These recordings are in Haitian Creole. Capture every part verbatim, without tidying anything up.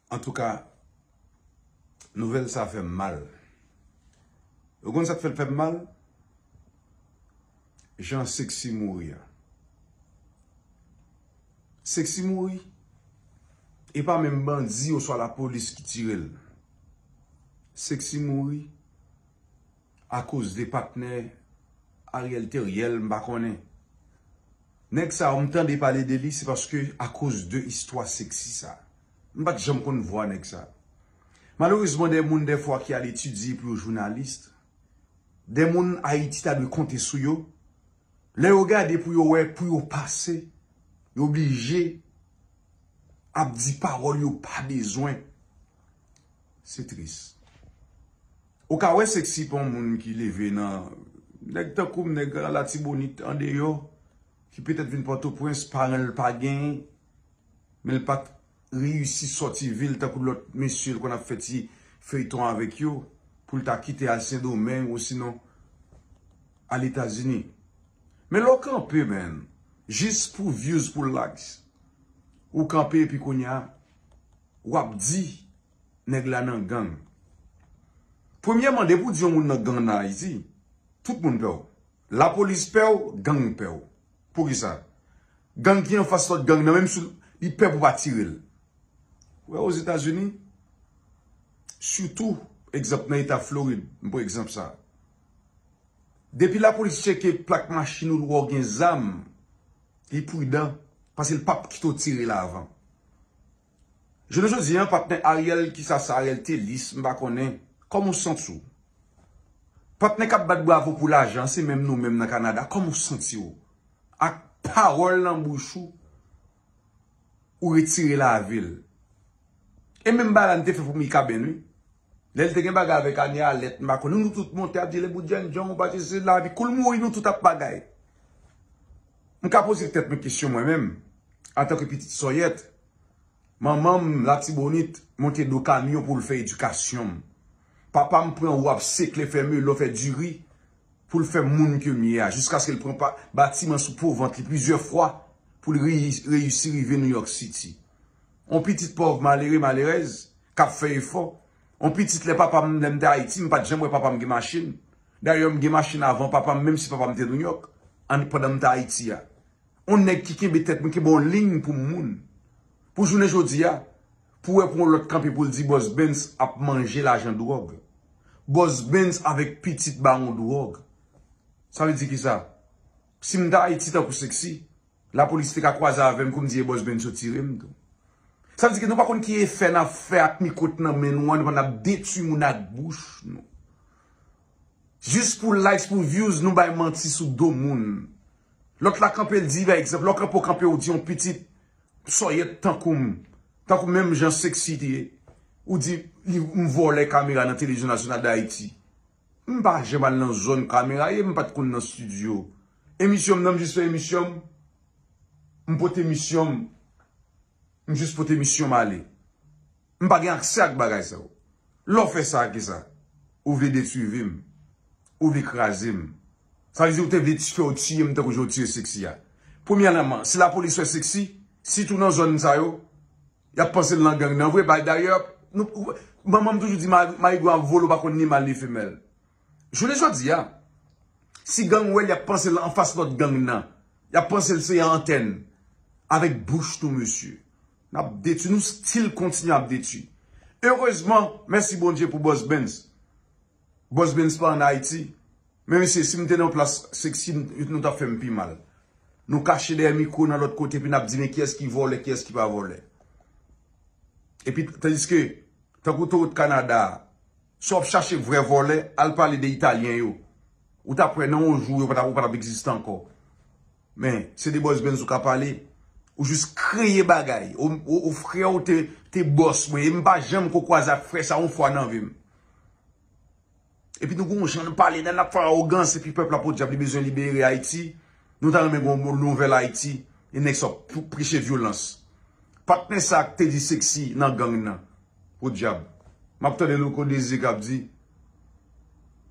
Antouka, nouvèl sa fè m mal. Ou konn sa k fè l fè m mal? Jan Sexy mouri a. Sexy mouri. E pa menm bandi oswa lapolis ki tire l. Sexy mouri akoz de patnè Ariel Teriel, m pa konnen. Nèg sa yo, m tande pale de li, se paske akoz de istwa Sexy sa. M pa t janm konn vwa nèg sa. Malerezman, de moun dèfwa ki al etidye pou yo jounalis, de moun Ayiti ta dwe konte sou yo, lè yo gade pou yo wè, pou yo pase, yo oblije ap di pawòl yo pa bezwen. Se tris. Ou ka wè Sexy pa yon moun ki leve nan, nèg tankou m, nèg Latibonit andeyò, ki petèt vin Pòtoprens, paran l pa genyen, men l pa t reyisi sòti vil tankou lòt mesye l konn ap fè ti feyton avèk yo, pou l ta kite al Sendomeng osinon al Etazini. Men lè w kanpe, man, jis pou views, pou likes, ou kanpe epi kounye a, w ap di nèg la nan gang. Premyèman, depi w di yon moun nan gang nan Ayiti, tout moun pè w. Lapolis pè w, gang pè w. Poukisa? Gang ki anfas lòt gang nan, menm si li pè pou pa tire l. Ou wè Ozetazini, sitou, egzanp, nan eta Florid, m pran egzanp sa. Depi lapolis tcheke plak machin ou, wè w gen zam, li pridan, paske l p ap kite w tire l avan. Jounen jodi a, patnè Ariel, kisa sa, Ariel te lis, m pa konnen. Kòman w santi w? Patnè k ap bat bravo pou lajan, se menm nou menm nan Kanada. Kòman w santi w? Ak pawòl nan bouch ou, ou retire lavi l. E menm bagay la, nou te fè pou Mikaben, wi. Lè l te gen bagay avèk Anie Alèt, m pa konnen, nou tout monte ap di, "Lè bout jènjan, ou pa te se lavi." Kou l mouri, nou tout ap bagay. M ka poze tèt mwen kesyon mwen menm, antanke pitit Sòyèt. Manman m, Latibonit, monte do kamyon pou l fè edikasyon m. Papa m pran wou ap sekle, fè melon, fè diri, pou l fè moun ke m ye a, jiskaske l pran pa, batiman sou po vant li plizyè fwa pou l reyi-, reyisi rive New York City. On pitit pòv malere, malerèz, k ap fè efò. On pitit lè papa m, lè m te Ayiti, m pa t janm wè papa m gen machin. Dayè, m gen machin avan papa m, menm si papa m te New York, an, pandan m te Ayiti a. On nèg ki kenbe tèt mwen, kenbe on liy pou moun. Pou jounen jodi a, pou wè pou on lòt kanpe pou l di Bòs Benz ap manje lajan dwòg. Bòs Benz avèk pitit bawon dwòg. Sa vle di kisa? Si m ta Ayiti tankou Sexy, lapolis te ka kwaze avè m kou m di e Bòs Benz yo tire m tou. Sa vle di ke nou pa konn ki efè n ap fè ak mikwo k nan men nou an, nou pa n ap detwi moun ak bouch nou. Jis pou likes, pou views, nou bay manti sou do moun. Lòt la kanpe l di, pa egzanp, lè w kanpe, w kanpe, w di yon pitit Sòyèt tankou m, tankou menm jan Sexy te ye, ou di, li, m vòlè kamera nan Televizyon Nasyonal d Ayiti. M pa janm al nan zòn kamera ye, m pa t konn nan estidyo. Emisyon m nan, m jis fè emisyon m, m pote emisyon m, m jis pote emisyon m ale. M pa gen aksè ak bagay sa yo. Lè w fè sa, kisa? Ou vle detwi vi m. Ou vle kraze m. Sa vle di ou te vle ti fè w tiye m tankou jan w tiye Sexy a. Premyèman, si lapolis wè Sexy, sitou nan zòn sa yo, y ap panse l nan gang nan vre. Bay dayè, nou, manman m toujou di, ma-, marigon ap vole, ou pa konn ni mal ni femèl. Jounen jodi a, si gang wè l, y ap panse l anfas lòt gang nan. Y ap panse l se yon antèn. Avèk bouch nou, mesye. N ap detwi, nou still kontinye ap detwi. Erezman, mèsi Bondye pou Bòs Benz. Bòs Benz pa ann Ayiti. Men mesye, si m te nan plas Sexy, nou t ap fè m pi mal. Nou kache dèyè mikwo nan lòt kote, epi n ap di, men kiyès ki vòlè, kiyès ki pa vòlè. Epi, tandiske, tankou Towout Kanada a, si w ap chache vrè vòlè, al pale de Italyen yo. Ou t ap wè nan yon jou, yo pa t ap, ou pa t ap egziste ankò. Men, se de Bòs Benz ou ka pale, ou jis kreye bagay. Ou, ou, ou frè ou te, te bòs mwen, e m pa janm ko kwaze ak frè sa yon fwa nan vi m. Epi nou gon jan nou pale, nan n ap fè awogans, epi pèp la podyab li bezwen libere Ayiti. Nou ta renmen gon nouvèl Ayiti, e nèg sa ap preche vyolans. Patnè sa k te di Sexy nan gang nan. Podyab. M ap tande Louko Dezi k ap di,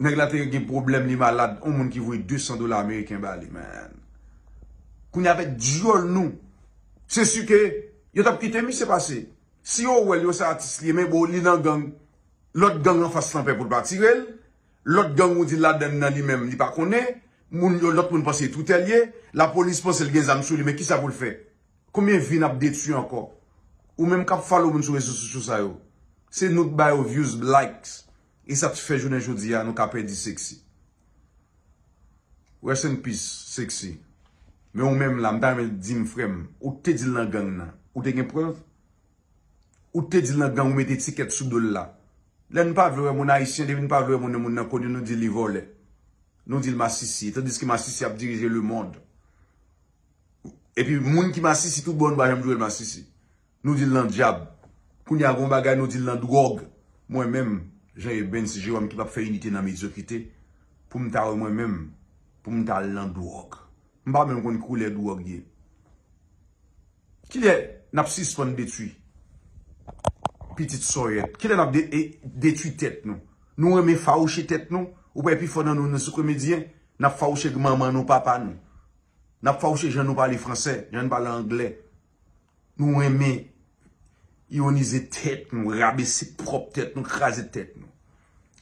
nèg la te gen pwoblèm, li malad, yon moun ki voye de san dola ameriken ba li, man. Kounye a avèk dyòl nou, se si ke yo t ap kite misye pase. Si yo wè l, yo se atis li ye, men bon, li nan gang. Lòt gang anfas lan pè pou l pa tire l. Lòt gang ou di ladann nan li menm, li pa konnen. Moun yo, lòt moun panse Twitter li ye. Lapolis panse l gen zam sou li, men kisa pou l fè? Konbyen vi n ap detwi ankò? Ou menm k ap follow moun sou rezo sosyo sa yo. Se nou k ba yo views, likes. E sa k fè jounen jodi a nou ka pèdi Sexy. Rest in peace, Sexy. Men ou menm la, m ta renmen di m frè m, ou te di l nan gang nan. Ou te gen prèv? Ou te di l nan gang, ou mete etikèt sou do l la. Lè n pa vle wè moun ayisyen, depi n pa vle wè moun, moun nan koni, nou di li vòlè. Nou di l masisi, tandiske masisi ap dirije lemonn. Epi moun ki masisi tout bon, nou pa janm jwe l masisi. Nou di l nan dyab. Kounye a gon bagay, nou di l nan dwòg. Mwen menm, Jean Evens Jerome ki p ap fè inite nan medyokrite, pou m ta wè mwen menm, pou m ta al nan dwòg. M pa menm konn koulè dwòg ye. Kilè n ap sispann detwi pitit sòyèt? Kilè n ap de, e, detwi tèt nou? Nou renmen fawouche tèt nou? Ou pa pi fò nan nou, nou se komedyen? N ap fawouche manman nou, papa nou. N ap fawouche jan nou pale fransè, jan nou pale anglè. Nou renmen ironize tèt nou, rabese pwòp tèt nou, kraze tèt nou.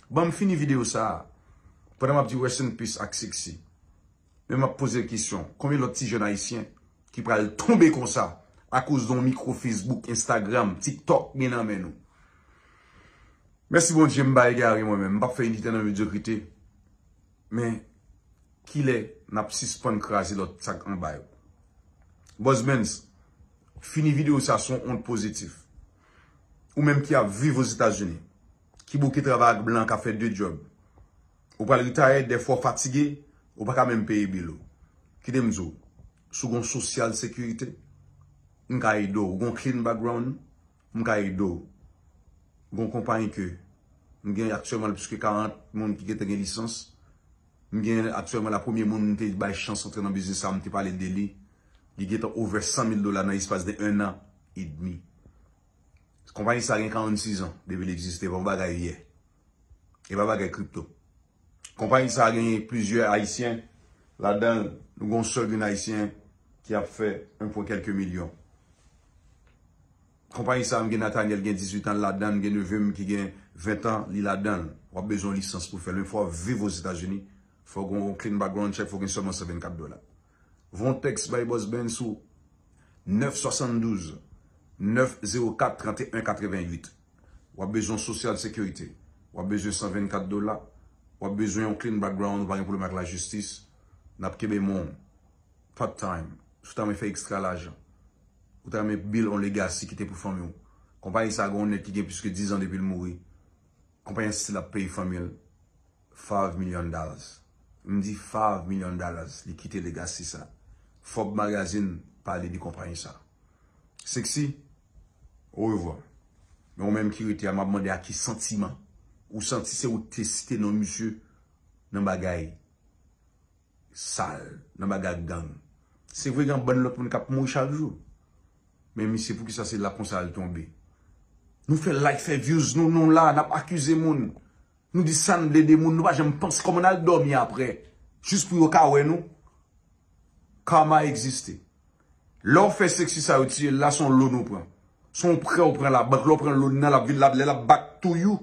Ban m fini videyo sa a, pandan m ap di rest in peace ak Sexy. Men m ap poze kesyon, konbyen lòt ti jèn ayisyen ki pral tonbe konsa akoz de yon mikwo Facebook, Instagram, TikTok gen nan men nou? Mèsi Bondye, m pa egare mwen menm, m p ap fè inite nan medyokrite. Men, kilè n ap sispann kraze lòt sa k anba yo? Boss Benz, fini videyo sa sou yon nòt pozitif. Ou menm ki ap viv Ozetazini, ki bouke travay ak blan k ap fè de djòb. Ou pral retire, dèfwa w fatige, ou pa ka menm peye bil ou. Kite m di w, si w gen yon sosyal sekirite, m ka ede w. Ou gen yon clean background, m ka ede w. Gon konpayi ke m gen aktyèlman plis ke karant moun ki gentan gen lisans. M gen aktyèlman la premye moun m te bay chans antre nan biznis sa, m te pale de li. Li gentan over san mil dola nan espas de en an edmi. Konpayi sa gen karannsis an depi l egziste, pa yon bagay yè. E pa bagay kripto. Konpayi sa a genyen plizyè Ayisyen ladan l. Nou gen yon sèl grenn Ayisyen ki ap fè en pwen kèlke milyon. Konpayi sa a, m gen Nathaniel, gen dizuit an, l ladan l, m gen neve m ki gen ven an, li ladan l. W ap bezwen yon lisans pou fè l. Men fò w ap viv Ozetazini, fò w gen yon clean background check, fò w gen sèlman san vennkat dola. Voye yon tèks bay Boss Benz sou nèf swasanndouz, nèf zewo kat, trannteyen katrevennuit. W ap bezwen sosyal sekirite. W ap bezwen san vennkat dola. W ap bezwen yon clean background, ou pa gen pwoblèm ak lajistis. N ap kenbe men w. Part time. Si w ta renmen fè ekstra lajan. Ou ta renmen build on legacy kite pou fanmi w. Konpayi sa a gen yon nèg ki gen plis ke diz an depi l mouri. Konpayi an still ap peye fanmi l five million dollars. M di five million dollars, li kite legacy sa. Forbes Magazine pale de konpayi sa. Sexy, orevwa. Men ou menm ki rete a, m ap mande a ki santiman ou santi se ou te site non misye nan bagay sal, nan bagay gang. Se vre gen bann lòt moun k ap mouri chak jou. Men misye, poukisa se la konsa l tonbe? Nou fè like, fè views, nou, nou la, n ap akize moun. Nou di sa n vle de moun, nou pa janm panse kòman n al dòmi apre. Jis pou yo ka wè nou. Karma egziste. Lè w fè Sexy sa yo tiye l la, se yon loan ou pran. Se yon prè ou pran labank, lè w pran loan nan, l ap vin, l ap, lè l ap back to you.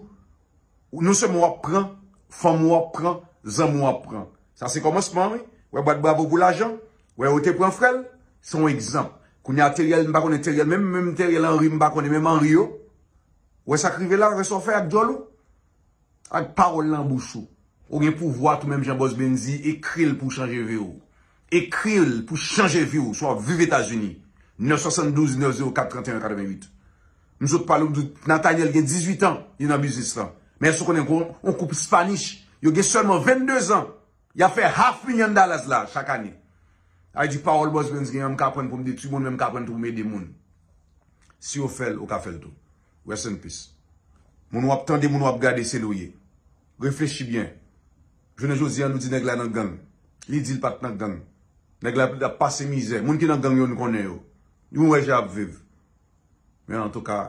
Non sèlman w ap pran, fanm ou ap pran, zanmi w ap pran. Sa se kòmansman, wi. Wè bwat bravo pou lajan, wè yo te pran frè l, se yon egzanp. Kounye a Teriel, m pa konnen Teriel, menm, menm Teriel Henry, m pa konnen, menm Henry yo. Wè sa k rive la, wè sa w fè ak djòl ou. Ak pawòl nan bouch ou. Ou gen pouvwa tou menm jan Boss Benz di, ekri l pou chanje vi w. Ekri l pou chanje vi w, si w ap viv Etazini. Nèf swasanndouz, nèf zewo kat, trannteyen katrevennuit. M sot pale w, m di w, Nathaniel gen dizuit an, li nan biznis lan. Men èske w konnen gon, yon koup Spanish, yo gen sèlman vennde zan, y ap fè half million dollars la, chak ane. Sa vle di pawòl Boss Benz gen an, m ka pran pou m detwi moun, men m ka pran tou pou m ede moun. Si yo fè l, ou ka fè l tou. Rest in peace. Moun w ap tande, moun w ap gade, se li w ye. Reflechi byen. Jounen jodi a, nou di nèg la nan gang. Li di l pa t nan gang. Nèg la ap pase mizè. Moun ki nan gang yo, nou konnen yo. Nou wè jan y ap viv. Men antouka,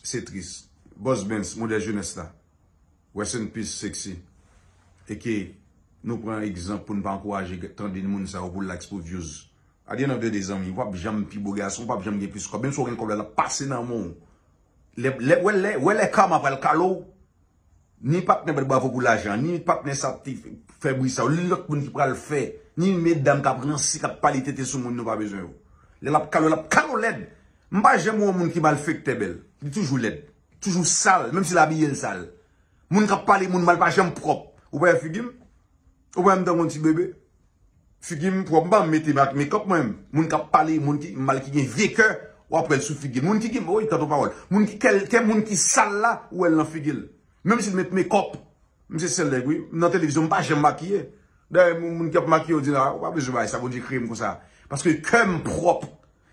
se tris. Boss Benz, modèl jenès la. Rest in peace, Sexy. E ke nou pran egzanp pou n pa ankouraje tande moun sa yo pou likes, pou views. At the end of the day, zanmi, w p ap janm pi bo gason, w p ap janm gen plis kòb. Menm si w gen kòb la, l ap pase nan men w. Lè, lè, wè lè, wè lè kama pral kale w, ni patnè bat bravo pou lajan, ni patnè sa ap te fè bri sa, ni lòt moun ki pral fè, ni medam k ap ranse, k ap pale tete sou moun, nou pa bezwen yo. Lè l ap kale w, l ap kale w lèd. M pa janm wè yon moun ki malfektè bèl. Li toujou lèd. Toujou sal, menm si l abiye l sal. Moun k ap pale moun mal pa janm pwòp. Ou pa wè figi m? Ou pa wè m tankou yon ti bebe? Figi m pwòp, m pa mete mak-, mekòp mwen. Moun k ap pale moun ki mal, ki gen vye kè, w ap wè l sou figi l. Moun ki gen, woy, tanto pawòl. Moun ki kè, kè moun ki sal la, ou wè l nan figi l. Menm si l met mekòp, m se sèl nèg, wi. M nan televizyon, m pa janm makiye. Dayè, moun, moun ki ap makiye, yo di, "Ah, ou pa bezwen bay sa, Bondye kreye m konsa." Paske kè m pwòp.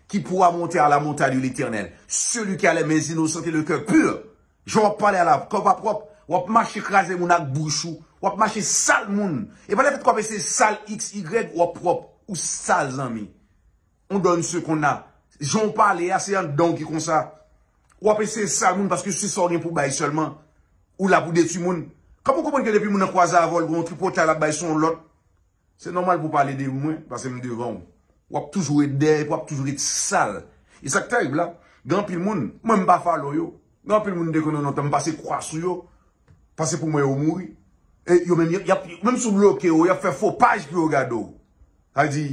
Qui pourra monter à la montagne de l'Éternel? Celui qui a les mains innocentes et le cœur pur. Jan w ap pale a la, kò w pa pwòp, w ap mache kraze moun ak bouch ou, w ap mache sal moun. E pa lefèt ke w ap eseye sal X, Y, w ap pwòp, ou sal zanmi. On donne ce qu'on a. Jan w pale a, se anndan w ki konsa. W ap eseye sal moun paske se sa w gen pou bay sèlman. Ou la pou detwi moun. Kòman w konprann ke depi moun nan kwaze avè w, l gen yon tripotay l ap bay sou yon lòt? Se nòmal pou w pale de mwen, paske m devan w. W ap toujou ret dèyè, w ap toujou ret sal. E sa k terib la, gen anpil moun, mwen m pa follow yo. Gen anpil moun m te konnen lontan, m pase kwa sou yo. Paske pou mwen yo mouri. E yo menm, y ap, menm si w bloke yo, y ap fè fo paj pou yo gade w. Sa vle di,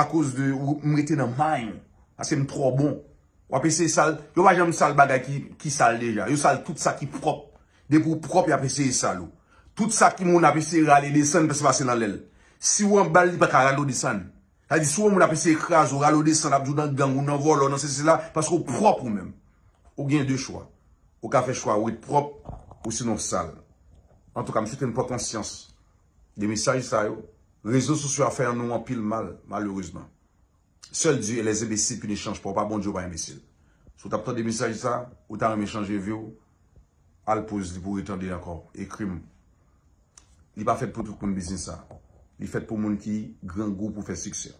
akoz de ou, m rete nan may ou. Paske m twò bon. W ap eseye sal, yo pa janm sal bagay ki, ki sal deja. Yo sal tout sa ki pwòp. Depi w pwòp, y ap eseye sal ou. Tout sa ki moun ap eseye rale desann, pase pase nan lè l. Si w anba l, li pa ka rale w desann. Sa vle di, si w wè moun ap eseye kraze w, rale w desann, ap di w nan gang, ou nan vòlò, nan sesi, sela, paske w pwòp ou menm. Ou gen de chwa. Ou ka fè chwa ou ret pwòp, ou sinon sal. Antouka, m swete n pran konsyans de mesaj sa yo. Rezo sosyo a fè nou anpil mal, malerezman. Seul Dieu et les imbéciles qui ne changent pas. Ou pa Bondye, ou pa enbesil. Si w t ap tande mesaj sa, ou ta renmen chanje vi w, al poz li pou w retande ankò. Ekri m. Li pa fèt pou tout moun biznis sa. Li fèt pou moun ki grangou pou fè siksè.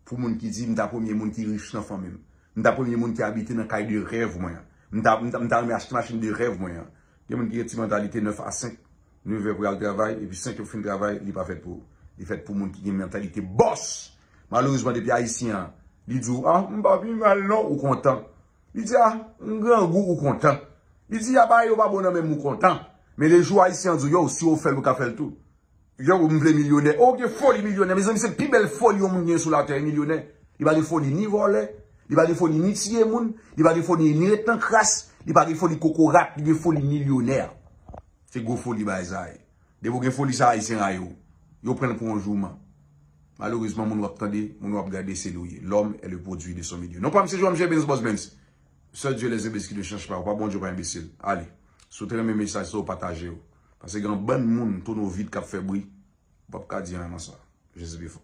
Pou moun ki di, "M ta premye moun ki rich nan fanmi m. M ta premye moun ki abite nan kay de rèv mwen an. M ta, m ta, m ta renmen achte machin de rèv mwen an." Gen moun ki gen ti mantalite nèf a senk, nevè pou y al travay, epi senk yo fin travay, li pa fèt pou ou. Li fèt pou moun ki gen mantalite bòs. Malerezman, depi ayisyen an, li di w, "Ah, m pa pi mal non," ou kontan. Li di, "Ah, m grangou," ou kontan. Li di, "Ah, bagay yo pa bon nan men m," ou kontan. Men lejou ayisyen an di w, "Yo, si w fè l, ou ka fè l tou." Yo, m vle milyonè. O, gen foli milyonè. Mezanmi, se pi bèl foli yon moun gen sou latè, e milyonè. Li pa gen foli ni vòlè, li pa gen foli ni tiye moun, li pa gen foli ni ret nan kras, li pa gen foli kokorat, li gen foli milyonè. Se gwo foli bagay sa ye. Depi w gen foli sa, ayisyen rayi w. Yo pran l pou yon jouman. Malerezman, moun w ap tande, moun w ap gade, se li w ye. L'homme est le produit de son milieu. Non pa m se Joam J. Benz, Boss Benz. Seul Dieu les imbéciles qui ne changent pas. Ou pa Bondye, ou pa enbesil. Ale. Si w te renmen mesaj sa, ou pataje yo. Paske gen yon bann moun, tono vid k ap fè bri. Ou p ap ka di anyen nan sa. Jezi pi fò.